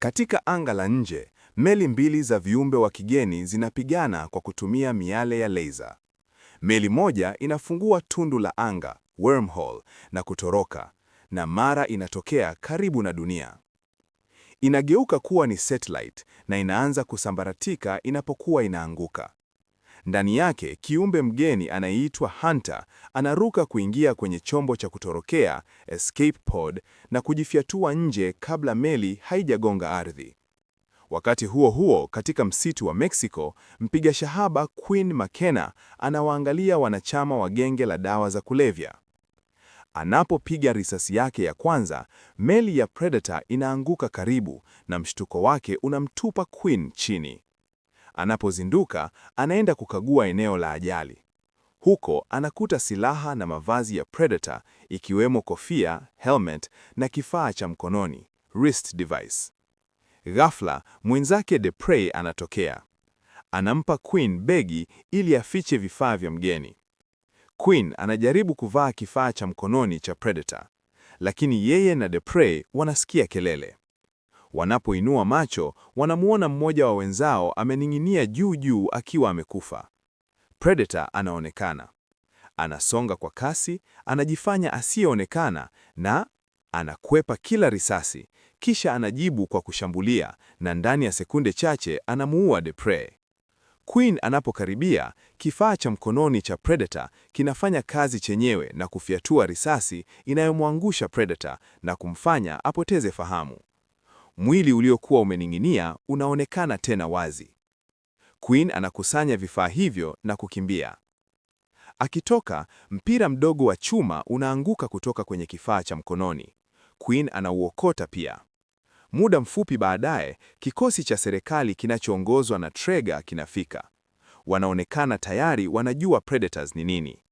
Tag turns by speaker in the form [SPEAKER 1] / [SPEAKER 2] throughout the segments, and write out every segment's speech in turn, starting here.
[SPEAKER 1] Katika anga la nje, meli mbili za viumbe wa kigeni zinapigana kwa kutumia miale ya laser. Meli moja inafungua tundu la anga, wormhole, na kutoroka, na mara inatokea karibu na dunia. Inageuka kuwa ni satellite na inaanza kusambaratika inapokuwa inaanguka. Ndani yake, kiumbe mgeni anayeitwa Hunter anaruka kuingia kwenye chombo cha kutorokea, escape pod, na kujifyatua nje kabla meli haijagonga ardhi. Wakati huo huo, katika msitu wa Mexico, mpiga shahaba Quinn McKenna anawaangalia wanachama wa genge la dawa za kulevya. Anapopiga risasi yake ya kwanza, meli ya Predator inaanguka karibu na mshtuko wake unamtupa Quinn chini. Anapozinduka, anaenda kukagua eneo la ajali. Huko anakuta silaha na mavazi ya Predator, ikiwemo kofia, helmet na kifaa cha mkononi, wrist device. Ghafla, mwenzake Dupre anatokea. Anampa Quinn begi ili afiche vifaa vya mgeni. Quinn anajaribu kuvaa kifaa cha mkononi cha Predator, lakini yeye na Dupre wanasikia kelele. Wanapoinua macho, wanamuona mmoja wa wenzao amening'inia juu juu akiwa amekufa. Predator anaonekana. Anasonga kwa kasi, anajifanya asiyeonekana na anakwepa kila risasi, kisha anajibu kwa kushambulia na ndani ya sekunde chache anamuua Dupre. Quinn anapokaribia, kifaa cha mkononi cha Predator kinafanya kazi chenyewe na kufyatua risasi inayomwangusha Predator na kumfanya apoteze fahamu. Mwili uliokuwa umening'inia unaonekana tena wazi. Quinn anakusanya vifaa hivyo na kukimbia. Akitoka, mpira mdogo wa chuma unaanguka kutoka kwenye kifaa cha mkononi. Quinn anauokota pia. Muda mfupi baadaye, kikosi cha serikali kinachoongozwa na Traeger kinafika. Wanaonekana tayari wanajua Predators ni nini.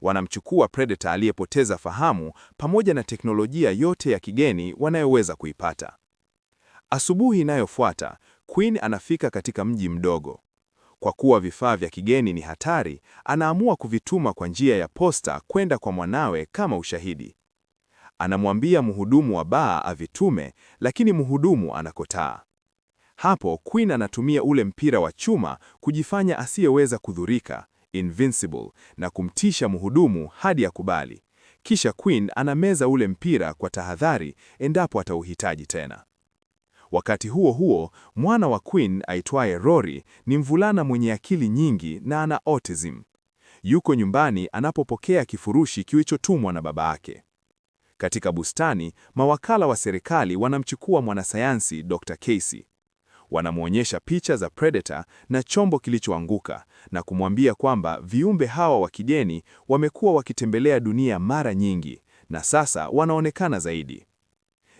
[SPEAKER 1] Wanamchukua Predator aliyepoteza fahamu pamoja na teknolojia yote ya kigeni wanayoweza kuipata. Asubuhi inayofuata, Quinn anafika katika mji mdogo. Kwa kuwa vifaa vya kigeni ni hatari, anaamua kuvituma kwa njia ya posta kwenda kwa mwanawe kama ushahidi. Anamwambia mhudumu wa baa avitume, lakini mhudumu anakataa. Hapo Quinn anatumia ule mpira wa chuma kujifanya asiyeweza kudhurika, invincible, na kumtisha mhudumu hadi akubali. Kisha Quinn anameza ule mpira kwa tahadhari endapo atauhitaji tena. Wakati huo huo, mwana wa Quinn aitwaye Rory ni mvulana mwenye akili nyingi na ana autism. Yuko nyumbani anapopokea kifurushi kilichotumwa na baba yake. Katika bustani, mawakala wa serikali wanamchukua mwanasayansi Dr. Casey. Wanamwonyesha picha za Predator na chombo kilichoanguka na kumwambia kwamba viumbe hawa wa kigeni wamekuwa wakitembelea dunia mara nyingi na sasa wanaonekana zaidi.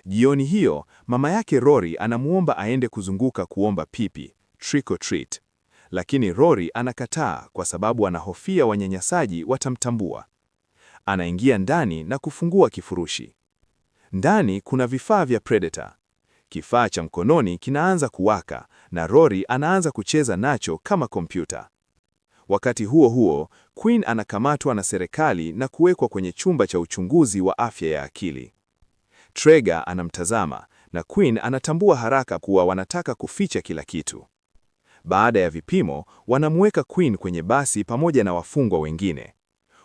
[SPEAKER 1] Jioni hiyo, mama yake Rory anamuomba aende kuzunguka kuomba pipi, trick or treat. Lakini Rory anakataa kwa sababu anahofia wanyanyasaji watamtambua. Anaingia ndani na kufungua kifurushi. Ndani kuna vifaa vya Predator. Kifaa cha mkononi kinaanza kuwaka na Rory anaanza kucheza nacho kama kompyuta. Wakati huo huo, Quinn anakamatwa na serikali na kuwekwa kwenye chumba cha uchunguzi wa afya ya akili. Traeger anamtazama na Quinn anatambua haraka kuwa wanataka kuficha kila kitu. Baada ya vipimo, wanamweka Quinn kwenye basi pamoja na wafungwa wengine.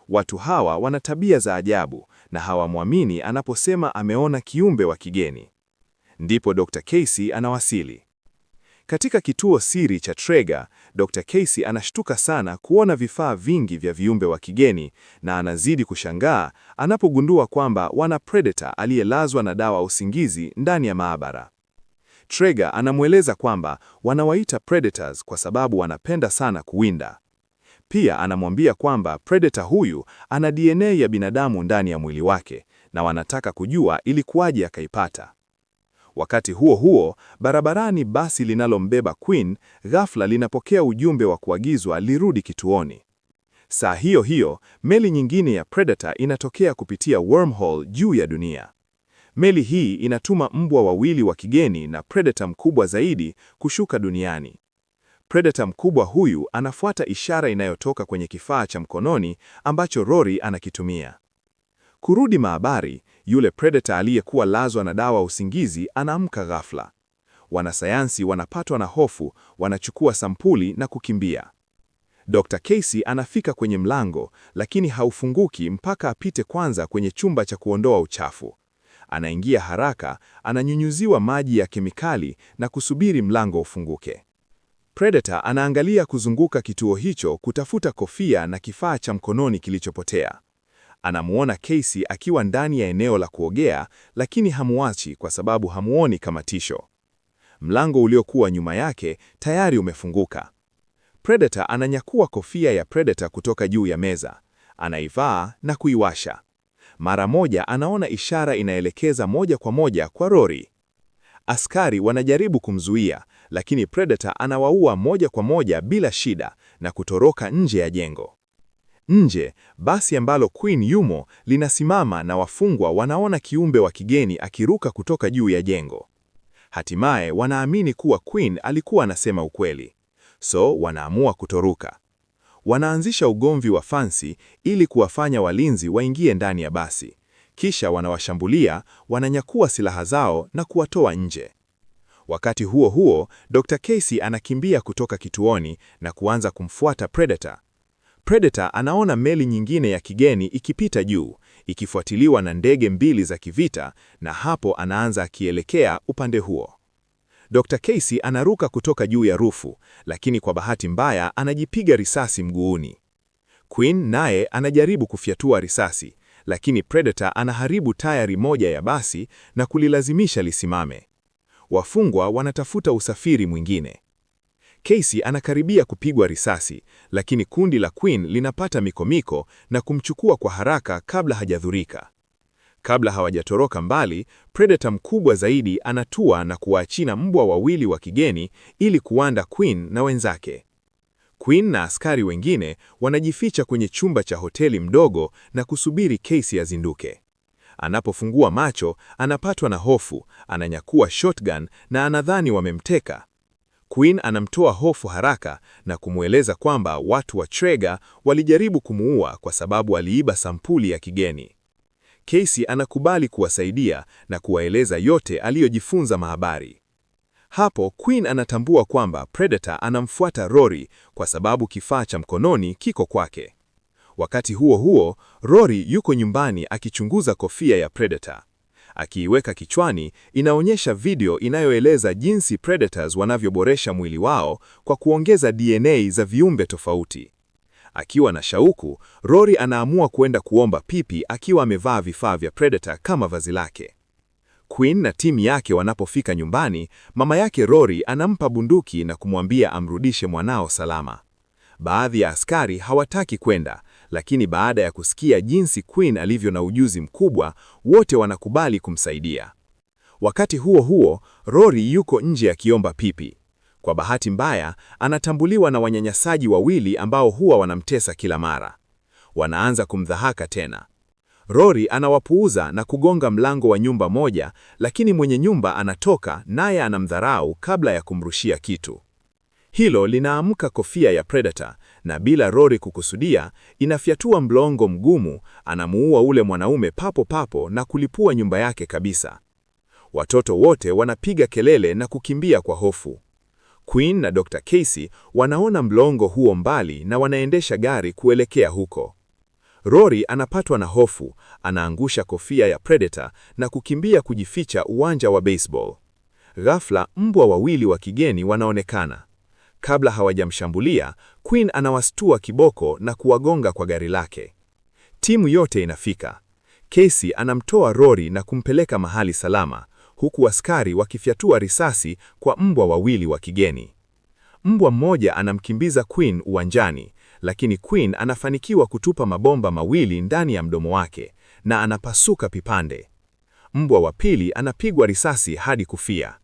[SPEAKER 1] Watu hawa wana tabia za ajabu na hawamwamini anaposema ameona kiumbe wa kigeni. Ndipo Dr. Casey anawasili. Katika kituo siri cha Traeger, Dr. Casey anashtuka sana kuona vifaa vingi vya viumbe wa kigeni na anazidi kushangaa anapogundua kwamba wana Predator aliyelazwa na dawa usingizi ndani ya maabara. Traeger anamweleza kwamba wanawaita Predators kwa sababu wanapenda sana kuwinda. Pia anamwambia kwamba Predator huyu ana DNA ya binadamu ndani ya mwili wake na wanataka kujua ilikuwaje akaipata. Wakati huo huo, barabarani basi linalombeba Quinn ghafla linapokea ujumbe wa kuagizwa lirudi kituoni. Saa hiyo hiyo, meli nyingine ya Predator inatokea kupitia wormhole juu ya dunia. Meli hii inatuma mbwa wawili wa kigeni na Predator mkubwa zaidi kushuka duniani. Predator mkubwa huyu anafuata ishara inayotoka kwenye kifaa cha mkononi ambacho Rory anakitumia. Kurudi maabari, yule Predator aliyekuwa lazwa na dawa usingizi anaamka ghafla. Wanasayansi wanapatwa na hofu, wanachukua sampuli na kukimbia. Dr. Casey anafika kwenye mlango, lakini haufunguki mpaka apite kwanza kwenye chumba cha kuondoa uchafu. Anaingia haraka, ananyunyuziwa maji ya kemikali na kusubiri mlango ufunguke. Predator anaangalia kuzunguka kituo hicho kutafuta kofia na kifaa cha mkononi kilichopotea. Anamuona Casey akiwa ndani ya eneo la kuogea, lakini hamuachi kwa sababu hamuoni kama tisho. Mlango uliokuwa nyuma yake tayari umefunguka. Predator ananyakua kofia ya Predator kutoka juu ya meza. Anaivaa na kuiwasha. Mara moja anaona ishara inaelekeza moja kwa moja kwa Rory. Askari wanajaribu kumzuia, lakini Predator anawaua moja kwa moja bila shida na kutoroka nje ya jengo. Nje, basi ambalo Queen yumo linasimama na wafungwa wanaona kiumbe wa kigeni akiruka kutoka juu ya jengo. Hatimaye wanaamini kuwa Queen alikuwa anasema ukweli. So wanaamua kutoroka. Wanaanzisha ugomvi wa fansi ili kuwafanya walinzi waingie ndani ya basi. Kisha wanawashambulia, wananyakua silaha zao na kuwatoa nje. Wakati huo huo, Dr. Casey anakimbia kutoka kituoni na kuanza kumfuata Predator. Predator anaona meli nyingine ya kigeni ikipita juu, ikifuatiliwa na ndege mbili za kivita, na hapo anaanza akielekea upande huo. Dr. Casey anaruka kutoka juu ya rufu, lakini kwa bahati mbaya anajipiga risasi mguuni. Queen naye anajaribu kufyatua risasi, lakini Predator anaharibu tayari moja ya basi na kulilazimisha lisimame. Wafungwa wanatafuta usafiri mwingine. Casey anakaribia kupigwa risasi, lakini kundi la Queen linapata mikomiko na kumchukua kwa haraka kabla hajadhurika. Kabla hawajatoroka mbali, Predator mkubwa zaidi anatua na kuwaachina mbwa wawili wa kigeni ili kuwanda Queen na wenzake. Queen na askari wengine wanajificha kwenye chumba cha hoteli mdogo na kusubiri Casey azinduke. Anapofungua macho, anapatwa na hofu, ananyakua shotgun na anadhani wamemteka. Queen anamtoa hofu haraka na kumweleza kwamba watu wa Traeger walijaribu kumuua kwa sababu aliiba sampuli ya kigeni. Casey anakubali kuwasaidia na kuwaeleza yote aliyojifunza mahabari. Hapo Queen anatambua kwamba Predator anamfuata Rory kwa sababu kifaa cha mkononi kiko kwake. Wakati huo huo, Rory yuko nyumbani akichunguza kofia ya Predator. Akiiweka kichwani, inaonyesha video inayoeleza jinsi Predators wanavyoboresha mwili wao kwa kuongeza DNA za viumbe tofauti. Akiwa na shauku, Rory anaamua kuenda kuomba pipi akiwa amevaa vifaa vya Predator kama vazi lake. Queen na timu yake wanapofika nyumbani, mama yake Rory anampa bunduki na kumwambia amrudishe mwanao salama. Baadhi ya askari hawataki kwenda, lakini baada ya kusikia jinsi Queen alivyo na ujuzi mkubwa, wote wanakubali kumsaidia. Wakati huo huo, Rory yuko nje akiomba pipi. Kwa bahati mbaya, anatambuliwa na wanyanyasaji wawili ambao huwa wanamtesa kila mara. Wanaanza kumdhahaka tena. Rory anawapuuza na kugonga mlango wa nyumba moja, lakini mwenye nyumba anatoka naye anamdharau kabla ya kumrushia kitu. Hilo linaamka kofia ya Predator na bila Rory kukusudia, inafyatua mlongo mgumu, anamuua ule mwanaume papo papo na kulipua nyumba yake kabisa. Watoto wote wanapiga kelele na kukimbia kwa hofu. Queen na Dr. Casey wanaona mlongo huo mbali na wanaendesha gari kuelekea huko. Rory anapatwa na hofu, anaangusha kofia ya Predator na kukimbia kujificha uwanja wa baseball. Ghafla, mbwa wawili wa kigeni wanaonekana. Kabla hawajamshambulia, Queen anawastua kiboko na kuwagonga kwa gari lake. Timu yote inafika. Casey anamtoa Rory na kumpeleka mahali salama, huku askari wakifyatua risasi kwa mbwa wawili wa kigeni. Mbwa mmoja anamkimbiza Queen uwanjani, lakini Queen anafanikiwa kutupa mabomba mawili ndani ya mdomo wake na anapasuka vipande. Mbwa wa pili anapigwa risasi hadi kufia.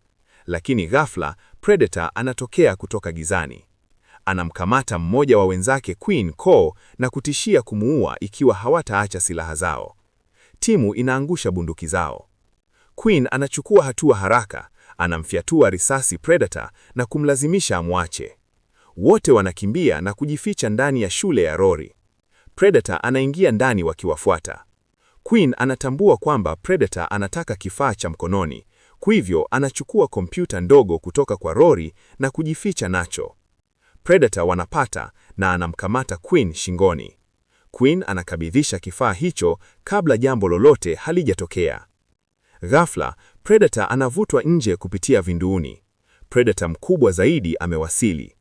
[SPEAKER 1] Lakini ghafla Predator anatokea kutoka gizani. Anamkamata mmoja wa wenzake Queen Cole na kutishia kumuua ikiwa hawataacha silaha zao. Timu inaangusha bunduki zao. Queen anachukua hatua haraka, anamfyatua risasi Predator na kumlazimisha amwache. Wote wanakimbia na kujificha ndani ya shule ya Rory. Predator anaingia ndani wakiwafuata. Queen anatambua kwamba Predator anataka kifaa cha mkononi, Kwivyo anachukua kompyuta ndogo kutoka kwa Rory na kujificha nacho. Predator wanapata na anamkamata Quinn shingoni. Quinn anakabidhisha kifaa hicho kabla jambo lolote halijatokea. Ghafla, Predator anavutwa nje kupitia vinduuni. Predator mkubwa zaidi amewasili.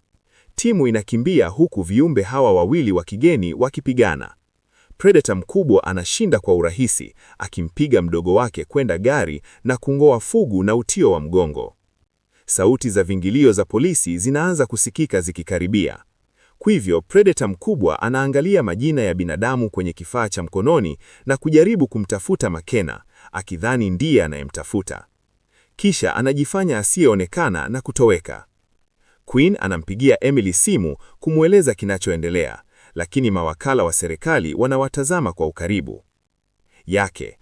[SPEAKER 1] Timu inakimbia huku viumbe hawa wawili wa kigeni wakipigana. Predator mkubwa anashinda kwa urahisi, akimpiga mdogo wake kwenda gari na kung'oa fugu na utio wa mgongo. Sauti za vingilio za polisi zinaanza kusikika zikikaribia. Kwivyo, Predator mkubwa anaangalia majina ya binadamu kwenye kifaa cha mkononi na kujaribu kumtafuta McKenna, akidhani ndiye anayemtafuta. Kisha anajifanya asiyeonekana na kutoweka. Quinn anampigia Emily simu kumweleza kinachoendelea, lakini mawakala wa serikali wanawatazama kwa ukaribu. Yake.